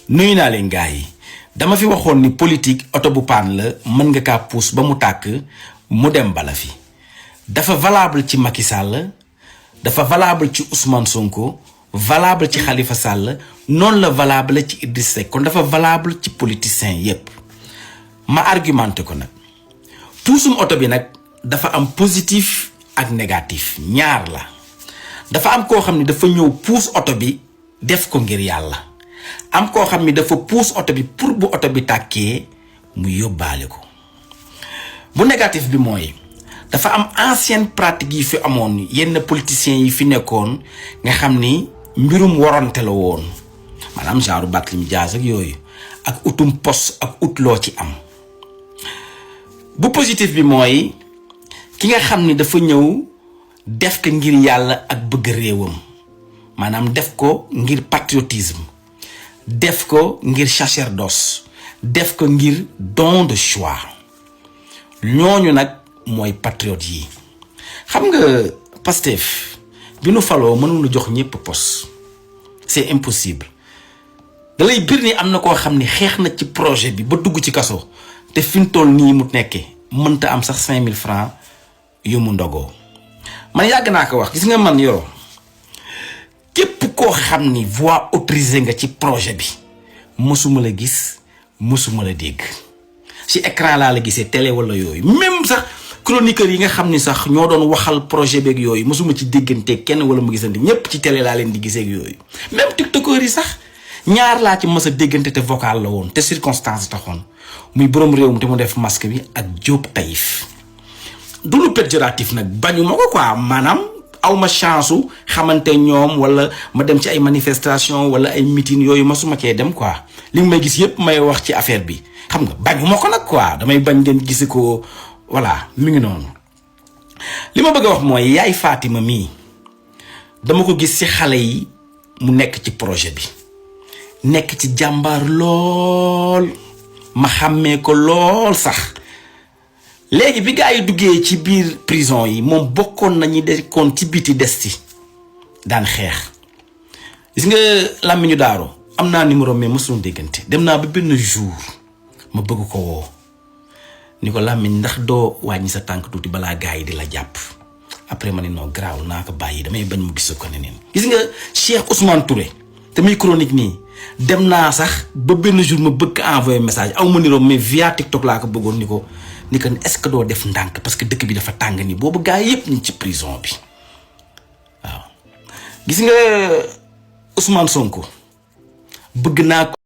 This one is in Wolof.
nuyu naa leen gars yi dama fi waxoon ni politique oto bu paan la mën nga kaa puus ba mu tàkk mu dem bala fi dafa valable ci Macky Sall dafa valable ci Ousmane Sonko valable ci Khalifa Sall noonu la valable ci Idriss Seck kon dafa valable ci politiciens yépp ma argumenté ko nag puusum oto bi nag dafa am positif ak négatif ñaar la dafa am koo xam ne dafa ñëw puus oto bi def ko ngir yàlla am koo xam ni dafa puus oto bi pour bu oto bi tàkkee mu yóbbaale ko bu négatif bi mooy dafa am ancienne pratique yi fi amoon yenn politiciens yi fi nekkoon nga xam ni mbirum waronte la woon maanaam genre Barthélémy Dias ak yooyu ak utum poste ak ut loo ci am bu positif bi mooy ki nga xam ni dafa ñëw def ko ngir yàlla ak bëgg réewam maanaam def ko ngir patriotisme def ko ngir sacerdoce def ko ngir don de choix ñooñu nag mooy patriote yi xam nga Pastef bi nu faloo mënul jox ñëpp poste c'est impossible da lay bir ni am na koo xam ni xeex na ci projet bi ba dugg ci kaso te fi mu toll nii mu nekkee mënta am sax 5000 francs yu mu ndogoo man yàgg naa ko wax gis nga man Yoro képp koo xam ni voix autorisée nga ci projet bi mësuma la gis mësuma la dégg ci écran laa la gisee télé wala yooyu même sax chroniqueurs yi nga xam ni sax ñoo doon waxal projet beeg yooyu mësuma ci déggante kenn wala mu gisante ñépp ci télé laa leen di gisee ak yooyu même tiktokers yi sax ñaar laa ci mës a déggante te vocal la woon te circonstance taxoon muy borom réew mi te mu def masque bi ak Diop Taïf du lu péjoratif nag bañu ma ko quoi maanaam awma chance u xamante ñoom wala ma dem ci ay manifestation wala ay meeting yooyu masuma cee dem quoi li nga may gis yépp may wax ci affaire bi xam nga bañu ma ko nag quoi damay bañ ngeen gisi ko voilà mi ngi noonu li ma bëgg a wax mooy yaay Fatima mii dama ko gis ci xale yi mu nekk ci projet bi nekk ci jàmbaar lool ma xàmmee ko lool sax léegi bi gaa yi duggee ci biir prison yi moom bokkoon nañu dekkoon ci biti des ci daan xeex gis nga làmmiñu daaro am naa numéro mais mësuñu déggante dem naa ba benn jour ma bëgg ko woo ni ko làmmiñ ndax doo wàññi sa tànk tuuti balaa gaa yi di la jàpp après ma ne non garaaw naa ko bàyyi damay bañ mu gis ko neneen gis nga Cheikh Ousmane Touré te muy chronique nii dem naa sax ba benn jour ma bëgg envoyer message aw ma numéro mais via TikTok laa ko bëggoon ni ko est-ce que doo def ndànk parce que dëkk bi dafa tàng ni boobu gaa yépp ñu ci prison bi waaw gis nga Ousmane Sonko bëgg naa